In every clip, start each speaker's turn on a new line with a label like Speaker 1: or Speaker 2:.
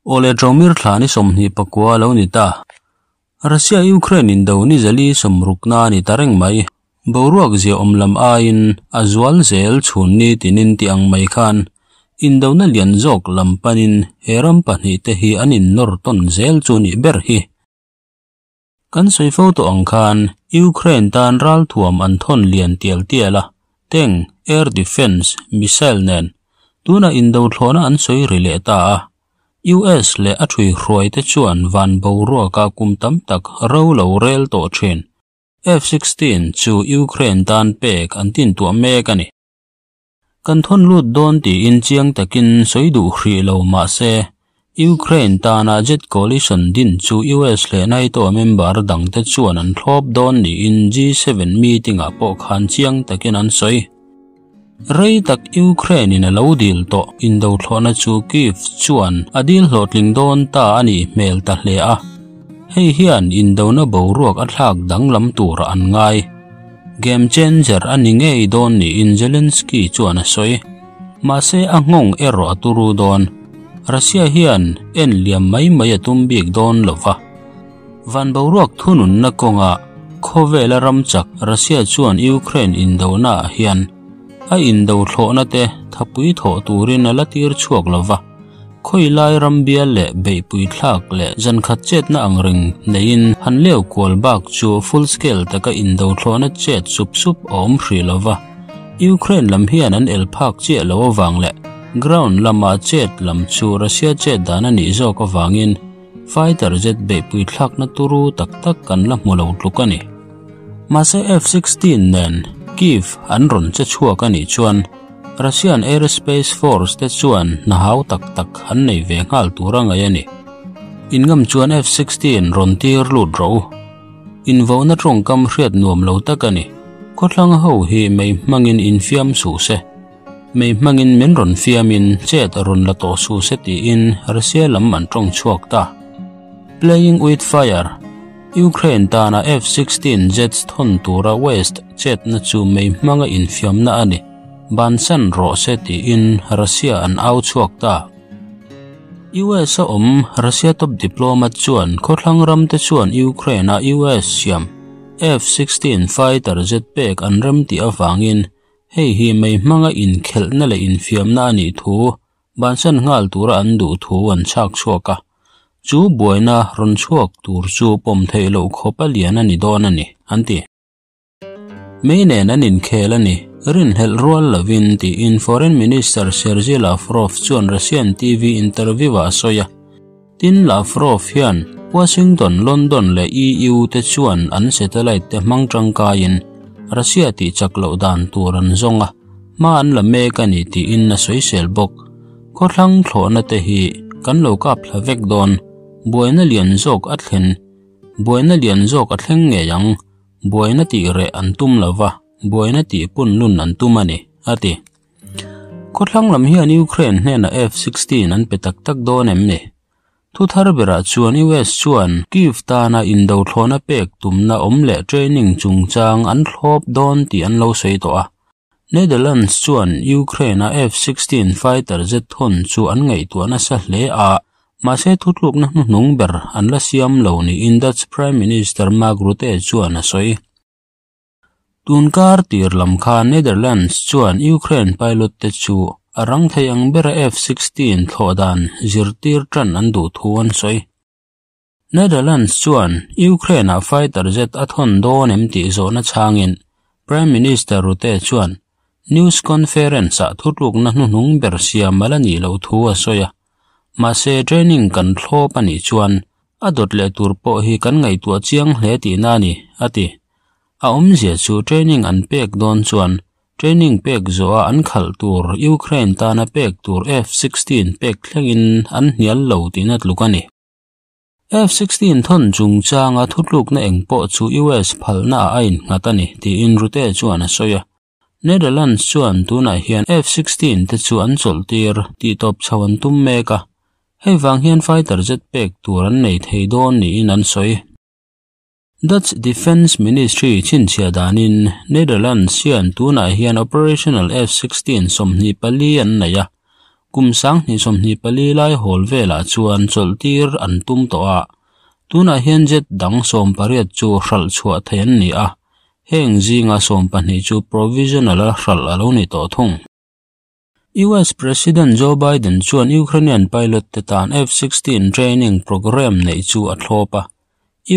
Speaker 1: Awle Ṭomir thla ni 29 a lo ni ta. Russia Ukraine indo ni zali 60 na a ni ta reng mai. Boruak ziaawm lam aiin a zual zel chhun ni tinin ti ang mai khan indona lian zawk lam panin he ram pahnihte hi an innawr tawn zel chu nih ber hi. Kan sawi fo tawh ang khan Ukraine tan ralthuam an thawn lian tial tial a, tank, air defence, missile nen tunah indo thlawhna an sawi ri leh ta a. US leh a ṭhuihruai te chuan van boruaka kum tam tak ro lo rel tawh ṭhin F-16 chu Ukraine tan pek an tintuah mek a ni. Kan thawn lut dawn tiin chiang takin sawi duh hrih lo mah se, Ukraine tana jet coalition din chu US leh NATO member dangte chuan an thlawp dawn niin G7 meeting-ah pawh khan chiang takin an sawi. Rei tak Ukraine-in a lo dil tawh indothlawhna chu Kyiv chuan a dil hlawhtling dawn ta a nih hmel ta hle a, hei hian indona boruak a thlak danglam turah an ngai. Game changer a ni ngei dawn niin Zelensky chuan a sawi. Mahse a nghawng erawh a turu dawn. Russia hian en liam mai mai a tum bik dawn lo va. Van boruak thununna kawnga khawvela ram chak Russia chuan Ukraine indona ah hian a indo thlawhna te thapui thawh turin a la tir chhuak lo va. Khawi lai ram bial leh beihpui thlak leh zankhat chetna ang reng neiin han leu kual bak chu full scale taka indo thlawhna chet sup sup a awm hrih lo va. Ukraine lam hian an el phak chiah lo avang leh ground lama chet lam chu Russia chet dan a nih zawk avangin fighter jet beihpui thlakna turu tak tak kan la hmu lo tluk a ni. Mahse F-16 nen Kyiv an rawn che chhuak a nih chuan Russian Aerospace Force te chuan hna hau tak tak an nei ve nghal tur a ngaih a ni. Inngam chuan F-16 rawn tir lut rawh u. Invohna tawngkam hriat nuam lo tak a ni. Khawthlang ho hi mei hmangin infiam suh se. Mei hmangin min rawn fiamin chet a rawn la tawh suh se tiin Russia lam an tawng chhuak ta. Playing with fire, Ukraine tana F-16 jets thawn tura West chetna chu mei hmanga infiamna a ni. Bansan rawh se tiin Russia an au chhuak ta. US a awm Russia top diplomat chuan khawthlang ramte chuan Ukraine-a US siam F-16 fighter jet pek an rem tih avangin hei hi mei hmanga inkhelhna leh infiamna a nih thu bansan nghal tura an duh thu an chhak chhuak a. Chu buaina rawn chhuak tur chu pawm theih loh khawp a lian a ni dawn a ni, an ti. Mei nen an inkhel a ni, rinhlelh rual lovin, tiin Foreign Minister Sergei Lavrov chuan Russian TV interview-ah a sawi a. Tin, Lavrov hian Washington, London leh EU te chuan an satellite te hmang tangkaiin Russia tihchak loh dan tur an zawng a, hma an la mek a ni tiin a sawisel bawk. Khawthlang thlawhna te hi kan lo kap thla vek dawn, buaina lian zawk a thlen, buaina lian zawk a thleng ngei ang. Buaina tih reh an tum lo va, buaina tih punlun an tum a ni, a ti. Khawthlang lam hian Ukraine hnenah F-16 an pe tak tak dawn em ni? Thu thar berah chuan US chuan Kyiv tana indo thlawhna pek tumna awm leh training chungchang an thlawp dawn tih an lo sawi tawh a. Netherlands chuan Ukraine-a F-16 fighter jet thawn chu an ngaihtuah nasa hle a, mahse thutlukna hnuhnung ber an la siam lo niin Dutch Prime Minister Mark Rutte chuan a sawi. Tunkar tir lam khan Netherlands chuan Ukraine pilot te chu a rang thei ang bera F-16 thlawh dan zirtir tan an duh thu an sawi. Netherlands chuan Ukraine-ah fighter jet a thawn dawn em tih zawhna chhangin Prime Minister Rutte chuan news conference-ah thutlukna hnuhnung ber siam a la nih loh thu a sawi a. Mahse training kan thlawp a nih chuan a dawt leh tur pawh hi kan ngaihtuah chiang hle tihna a ni, a ti. A awmzia chu training an pek dawn chuan training pek zawha an khalh tur Ukraine tana pek tur F-16 pek thlengin an hnial lo tihna tluk a ni. F-16 thawn chungchanga thutlukna eng pawh chu US phalnaah a innghat a ni, tiin Rutte chuan a sawi a. Netherlands chuan tunah hian F-16 te chu an chawlhtir tih tawp chho an tum mek a, hei vang hian fighter jet pek tur an nei thei dawn niin an sawi. Dutch Defence Ministry chhinchhiah danin Netherlands hian tunah hian operational F-16 24 an nei a. Kum 2024 lai hawl velah chuan chawlh tir an tum tawh a, tunah hian jet dang 18 chu hralh chhuah theih an ni a, heng zinga 12 chu provisional a hralh a lo ni tawh thung. US President Joe Biden chuan Ukrainian pilot te tan F-16 training program neih chu a thlawp a.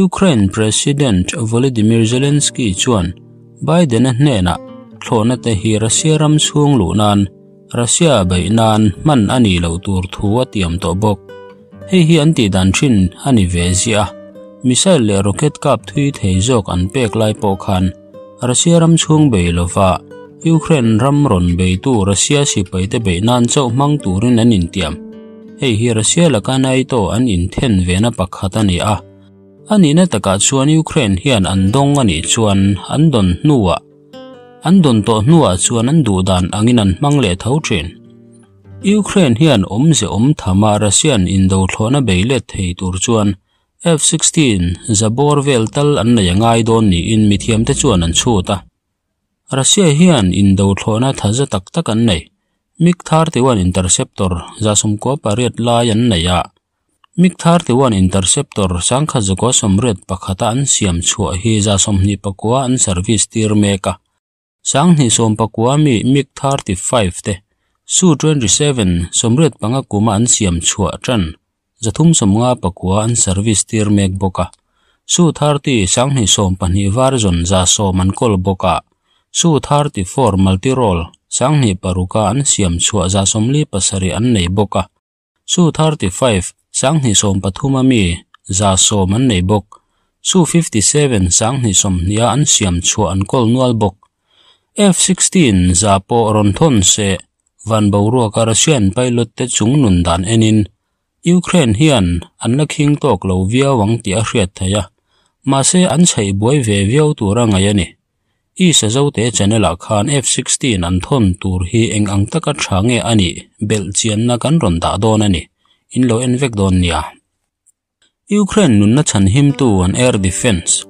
Speaker 1: Ukraine President Volodymyr Zelensky chuan Biden-a hnenah thlawhna te hi Russia ram chhung luh nan, Russia beih nan hman a nih loh tur thu a tiam tawh bawk. Hei hi an tih dan thin a ni ve ziah a, missile leh rocket kap thui thei zawk an pek lai pawh khan Russia ram chhung bei lova Ukraine ram rawn beitu Russia sipaite beih nan chauh hmang turin an intiam. Hei hi Russia laka NATO an inthen vena pakhat a ni a. A nihna takah chuan Ukraine hian an dawng a nih chuan an dawn hnuah an dawn tawh hnuah chuan an duh dan angin an hmang leh tho thin. Ukraine hian awmze awm thama Russian indo thlawhna bei let thei tur chuan F-16 zabawr vel tal an nei a ngai dawn niin mithiamte chuan an chhut a. Russia hian indo thlawhna thaza tak tak an nei. MiG-31 interceptor 98 lai an nei a. MiG-31 interceptor 1181 a an siam chhuah hi 29 an service tir mek a. 2019 mi MiG-35 te Su-27 85 kuma an siam chhuah tan 359 an service tir mek bawk a. Su-30 2012 version 10 an kawl bawk a. Su-34 multi-role 26 an siam chhuah 47 an nei bawk a. Su-35 2013 mi 10 an nei bawk. Su-57 2020 an siam chhuah an kawl nual bawk. F-16 za pawh rawn thawn se van boruaka Russian pilot te chung nun dan enin Ukraine hian an la khing tawk lo viau ang tih a hriat theih a, mahse an chheih buai ve viau tur a ngaih a ni. I Sazote channel ah khan F-16 an thawn tur hi eng ang taka tha nge a nih belh chianna kan rawn dah dawn a ni, in lo en vek dawn nia. Ukraine nunna chhanhimtu an air defense.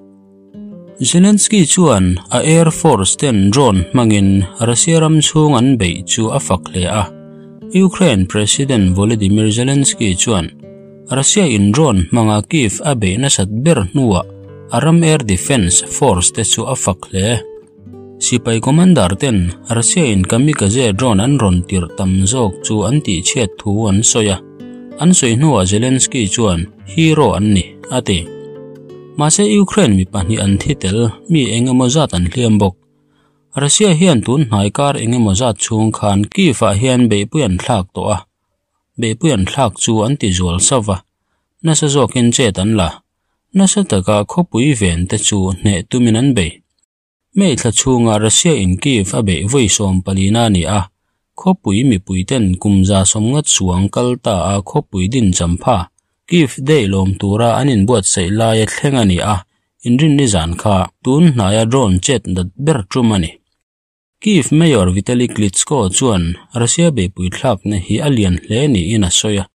Speaker 1: Zelensky chuan a air force ten drone hmangin Russia ram chhung an beih chu a fak hle a. Ukraine President Volodymyr Zelensky chuan Russia in drone hmanga Kyiv a beih nasat ber hnuah a ram air defense force te chu a fak hle. Sipai commander ten Russia in kamikaze drone an rawn tirh tam zawk chu an tihchhiat thu an sawi a. An sawi hnuah Zelensky chuan hero an ni, a ti. Mahse Ukraine mi pahnih an thi tel, mi eng emaw zat an hliam bawk. Russia hian tun hnai kar eng emaw zat chhung khan Kyiv-ah hian beihpui an thlak tawh a, beihpui an thlak chu an ti zual sauh va, nasa zawkin chet an la. Nasa taka khawpui ven te chu hneh tumin an bei. May thla chhunga Russia in Kyiv a beih vawi 14 a ni a, khawpui mipuiten kum 150 chuang kal ta a khawpui din champha Kyiv Day lawm tura an inbuatsaih laia thleng a ni a, inrinni zan kha tun hnaia drone chet nat ber tum a ni. Kyiv Mayor Vitali Klitschko chuan Russia beihpui thlakna hi a lian hle niin a sawi a,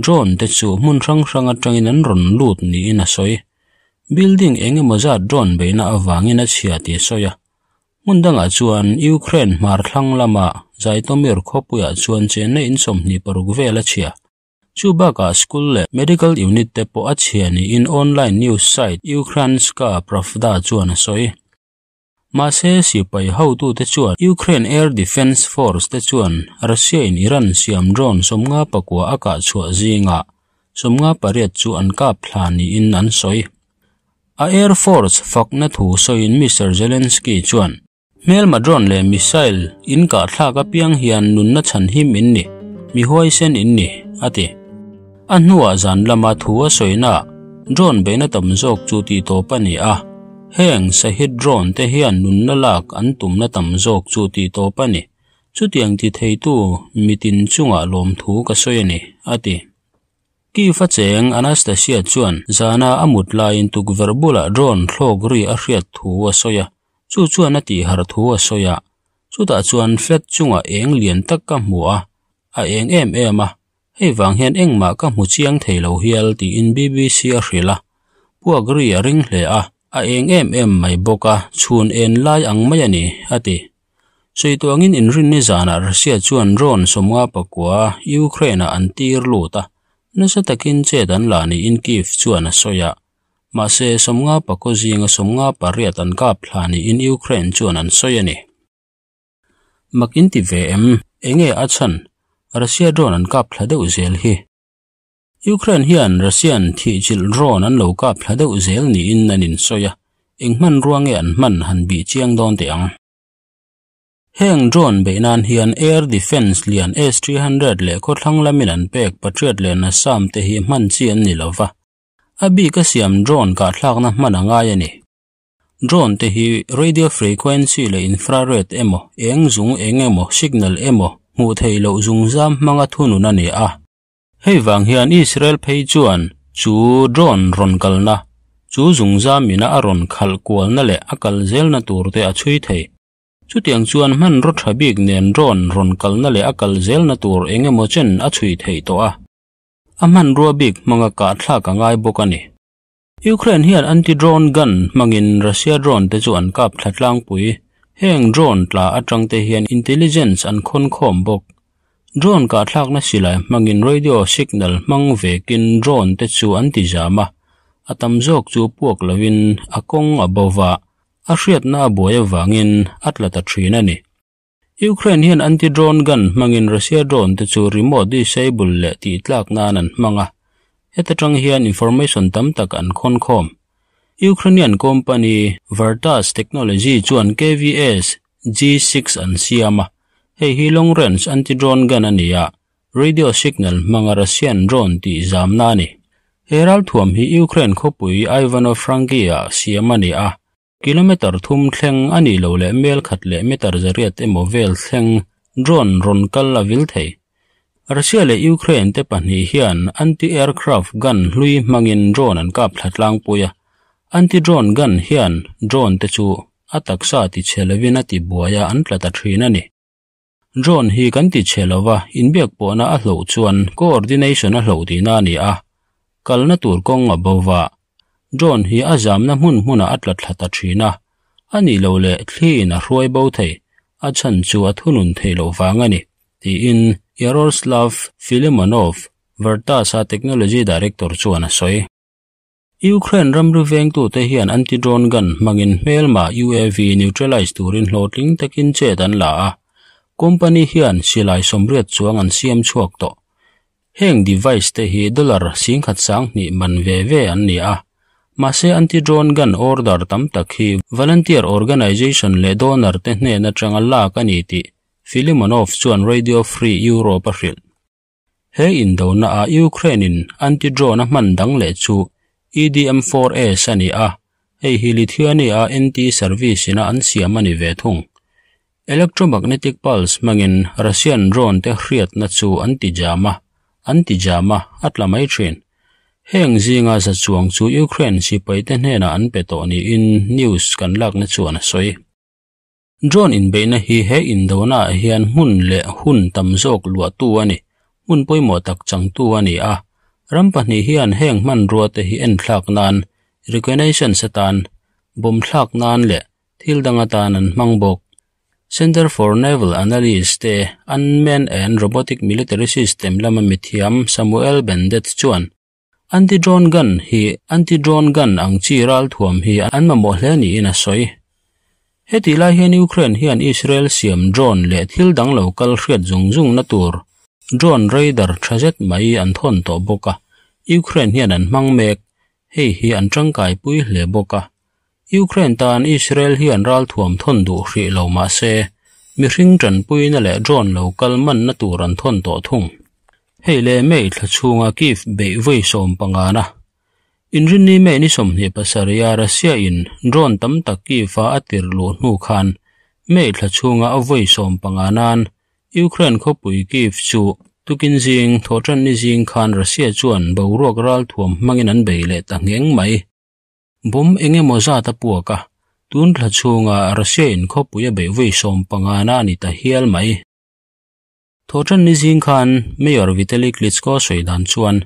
Speaker 1: drone te chu hmun hrang hrang atangin an rawn lut niin a sawi. Building eng emaw zat drone beihna avangin a chhia tih a sawi a. Hmun dangah chuan Ukraine hmar thlang lama Zhytomyr khawpuiah chuan chenna in 26 vel a chhia. Chu bakah school leh medical unit te pawh a chhia niin online news site Ukrainska Pravda chuan a sawi. Mahse sipai hotute chuan Ukraine Air Defense Force te chuan Russia in Iran siam drone 59 a kah chhuah zingah 58 chu an kap thla niin an sawi. A Air Force fakna thu sawiin Mister Zelensky chuan hmelma drone leh missile in kah thlak apiang hian nunna chhanhim in ni, mi huaisen in ni, a ti. A hnuah zan lama thu a sawina drone beihna tam zawk chu tih tawp a ni a, heng Shahed drone te hian nunna lak an tumna tam zawk chu tih tawp a ni. Chutiang ti theitu mitin chungah lawmthu ka sawi a ni, a ti. Kyiv a cheng Anastasia chuan zana a mut laiin tukverh bulah drone thlawk ri a hriat thu a sawi a, chu chuan a tihharh thu a sawi a. Chutah chuan flat chungah eng lian tak ka hmu a, a eng em em a, hei vang hian engmah ka hmu chiang thei lo hial tiin BBC a hrilh a. Puak ri a ring hle a, a eng em em mai bawk a, chhun en lai ang mai a ni, a ti. Sawi tawh angin inrinni zanah Russia chuan drone 59 Ukraine-ah an tir lut a, nasa takin chet an la niin Kyiv chuan a sawi a. Mahse, 59 zinga 58 an kap thla niin Ukraine chuan an sawi a ni. Mak in ti ve em? Enge a chhan? Russia drone an kap thla deuh zel hi. Ukraine hian Russian thihchilh drone an lo kap thla deuh zel niin an insawi a, eng hmanrua nge an hman han bih chiang dawn teh ang. Heng drone beih nan hian air defence lian S-300 leh khawthlang lamin an pek Patriot leh Nasam te hi hman chi an ni lo va, a bik a siam drone kahthlakna hman a ngai a ni. Drone te hi radio frequency leh infrared emaw, eng zung eng emaw signal emaw hmuh theih loh zungzam hmanga thunun a ni a. Hei vang hian Israel phei chuan chu drone rawn kalna, chu zungzamina a rawn khalh kualna leh a kal zelna tur te a chhui thei. Chutiang chuan hmanraw tha bik nen drone rawn kalna leh a kal zelna tur eng emaw chen a chhui theih tawh a. A hmanrua bik hmanga kahthlak a ngai bawk a ni. Ukraine hian anti-drone gun hmangin Russia drone te chu an kap thla tlangpui. Heng drone tla atang te hian intelligence an khawn khawm bawk. Drone kahthlakna silai hmangin radio signal hmang vekin drone te chu an ti zam a, a tam zawk chu puak lovin a kawng a bo va, a hriatna a buai avangin a tla ta thin a ni. Ukraine hian anti-drone gun hmangin Russia drone te chu remote disable leh tihtlak nan an hmang a, heta tang hian information tam tak an khawn khawm. Ukrainian company Vertas Technology chuan KVS G6 an siam a, hei hi long range anti-drone gun a ni a, radio signal hmanga Russian drone tih zamna a ni. He ralthuam hi Ukraine khawpui Ivano-Frankiv-ah siam a ni a, Kilometer thum thleng a nih loh leh mel khat leh meter zariat emaw vel thleng drone rawn kal a vil thei. Russia leh Ukraine te pahnih hian anti-aircraft gun hlui hmangin drone an kap thla tlangpui a, anti-drone gun hian drone te chu a taksa ti chhe lovin a ti buai a an tla ta thin a ni. Drone hi kan ti chhe lova, inbiak pawhna a hloh chuan coordination a hloh tihna a ni a, kalna tur kawng a bo va. Drone hi a zamna hmun hmunah a tla thla ta thin a, a nih loh leh thli in a hruai bo thei, a chhan chu a thunun theih loh vang a ni, tiin Yaroslav Filimonov, Vertas-a technology director chuan a sawi. Ukraine ramri vengtute hian anti-drone gun hmangin hmelma UAV neutralize turin hlawhtling takin chet an la a, company hian silai 80 chuang an siam chhuak tawh. Heng device te hi dollar 12,000 man ve ve an ni a, mahse anti-drone gun order tam tak hi volunteer organization leh donor te hnen atanga lak a ni tih Filimonov chuan Radio Free Europe a hrilh. He indona ah Ukraine in anti-drone a hman dang leh chu EDM-4S a ni a, hei hi Lithuania a NT service ina an siam a ni ve thung. Electromagnetic pulse hmangin Russian drone te hriatna chu an ti jam a, an ti jam a, a tla mai thin. Heng zinga za chuang chu Ukraine sipai te hnenah an pe tawh niin news kan lakna chuan a sawi. Drone inbeihna hi he indona ah hian hmun leh hun tam zawk luahtu a ni, hmun pawimawh tak changtu a ni a. Ram pahnih hian heng hmanrua te hi enthlak nan, reconnaissance atan, bomb thlak nan leh thil dang atan an hmang bawk. Center for Naval Analysis te Unmanned and Robotic Military System lama mithiam Samuel Bendett chuan, Anti-drone gun hi anti-drone gun ang chi ralthuam hi an mamawh hle niin a sawi. Hetih lai hian Ukraine hian Israel siam drone leh thil dang lo kal hriat zung zungna tur drone radar tha zet mai an thawn tawh bawk a, Ukraine hian an hmang mek, hei hi an tangkaipui hle bawk a. Ukraine tan Israel hian ralthuam thawn duh hrih lo mah se, mihring tanpuina leh drone lo kal manna tur an thawn tawh thung. Hei leh May thla chhunga Kyiv beih vawi 15 na. Inrinni May ni 27 a Russia in drone tam tak Kyiv a a tir luh hnu khan May thla chhunga a vawi 15 nan Ukraine khawpui Kyiv chu tukin zing thawhtanni zing khan Russia chuan boruak ralthuam hmangin an bei leh ta ngheng mai. Bomb eng emaw zat a puak a, tun thla chhunga Russia in khawpui a beih vawi 15 na a ni ta hial mai. Thawhtanni zing khan Mayor Vitali Klitschko sawi dan chuan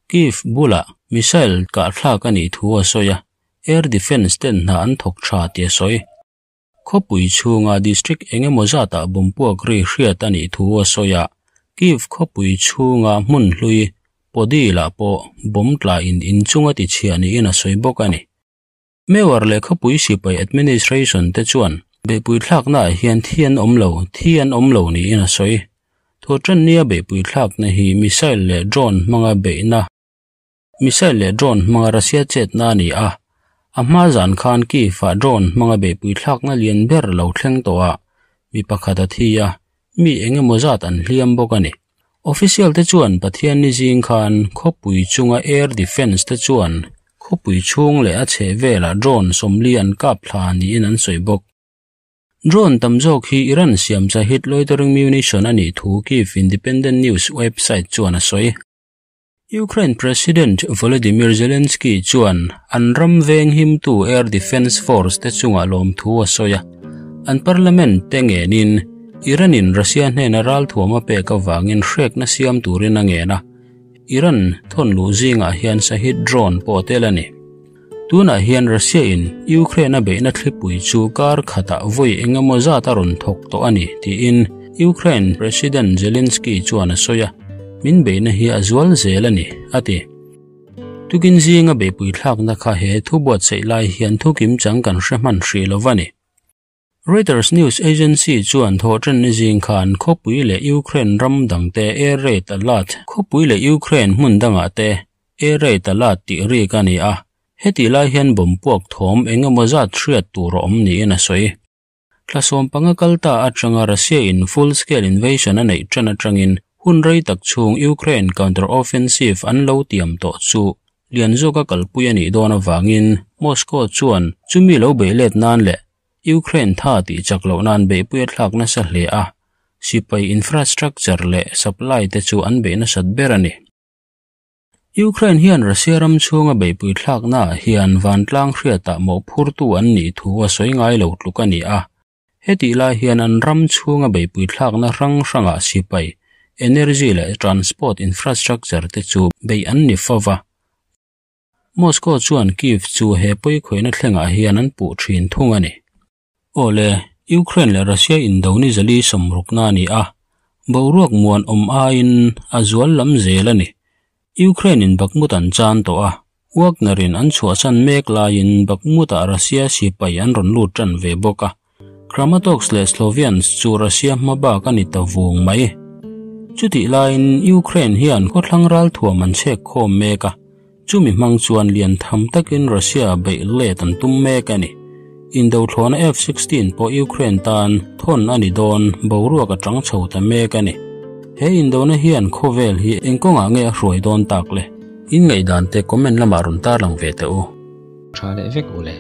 Speaker 1: Kyiv bulah missile kahthlak a nih thu a sawi a, air defence ten hna an thawk tha tih a sawi. Khawpui chhunga district eng emaw zatah bomb puak ri hriat a nih thu a sawi a, Kyiv khawpui chhunga hmun hlui Podil-ah pawh bomb tlain inchung a tichhia niin a sawi bawk a ni. Mayor leh khawpui sipai administration te chuan beihpui thlaknaah hian thi an awm lo, thi an awm lo niin a sawi. Thawhṭannia beihpui thlakna hi missile leh drone hmanga beihna Missile leh drone hmanga Russia chetna a ni a, a hma zan khan Kyiv-ah drone hmanga beihpui thlakna lian ber lo thleng tawh a, mi pakhat a thi a, mi eng emaw zat an hliam bawk a ni. Official te chuan Pathianni zing khan khawpui chunga air defence te chuan khawpui chhung leh a chhehvelah drone 40 an kap thla niin an sawi bawk. Drone tam zawk hi Iran siam Shahid loitering munition a nih thu Kyiv Independent News website chuan a sawi. Ukraine President Volodymyr Zelensky chuan an ram veng himtu Air Defence Force te chungah lawmthu a sawi a, an parliament te ngenin Iran-in Russia hnena ralthuam a pek avangin hrekna siam turin a ngen a, Iran thawn luh zingah hian Shahid drone pawh a tel a ni. Tunah hian Russia-in Ukraine a beihna thlipui chu kar khatah vawi eng emaw zat a rawn thawk tawh a ni, tiin Ukraine President Zelensky chuan a sawi a. Min beihna hi a zual zel a ni, a ti. Tukin zinga beihpui thlakna kha he thu buatsaih lai hian thu kimchang kan hre hman hrih lo va ni. Reuters news agency chuan thawhṭanni zing khan khawpui leh Ukraine ram dangte air raid alert khawpui leh Ukraine hmun dangah te air raid alert tih rik a ni a, hetih lai hian bomb puak thawm eng emaw zat hriat tur a awm niin a sawi. Thla 15 kal ta atanga Russia-in full-scale invasion a neih ṭan aṭangin hun rei tak chhung Ukraine counter-offensive an lo tiam tawh chu lian zawka kalpui a nih dawn avangin Moscow chuan chumi lo beih let nan leh Ukraine tha tih chak loh nan beihpui a thlak nasa hle a, sipai infrastructure leh supply te chu an beih nasat ber a ni. Ukraine hian Russia ram chhunga beihpui thlaknaah hian vantlang hriatah mawhphurtu an nih thu a sawi ngai lo tluk a ni a. Hetih lai hian an ram chhunga beihpui thlakna hrang hrangah sipai, energy leh transport infrastructure te chu beih an ni fo va. Moscow chuan Kyiv chu he pawikhawihna thlengah hian an puh thin thung a ni. Awle, Ukraine leh Russia indo ni 460 a ni a, boruak muan awm aiin a zual lam zel a ni. Ukraine-in Bakhmut an chan tawh a, Wagner-in an chhuahsan mek laiin Bakhmut-ah Russia sipai an rawn lut tan ve bawk a. Kramatorsk leh Sloviansk chu Russia hma bak a ni ta vung mai. Chutih laiin Ukraine hian khawthlang ralthuam an chhek khawm mek a, Chumi hmang chuan lian tham takin Russia beih let an tum mek a ni. Indothlawhna F-16 pawh Ukraine tan thawn a ni dawn boruak a chang chho ta mek a ni. He indona hian khawvel hi eng kawngah nge a hruai dawn tak le? In ngaihdan te comment lamah rawn tarlang ve teh u.
Speaker 2: Tha leh vek u le.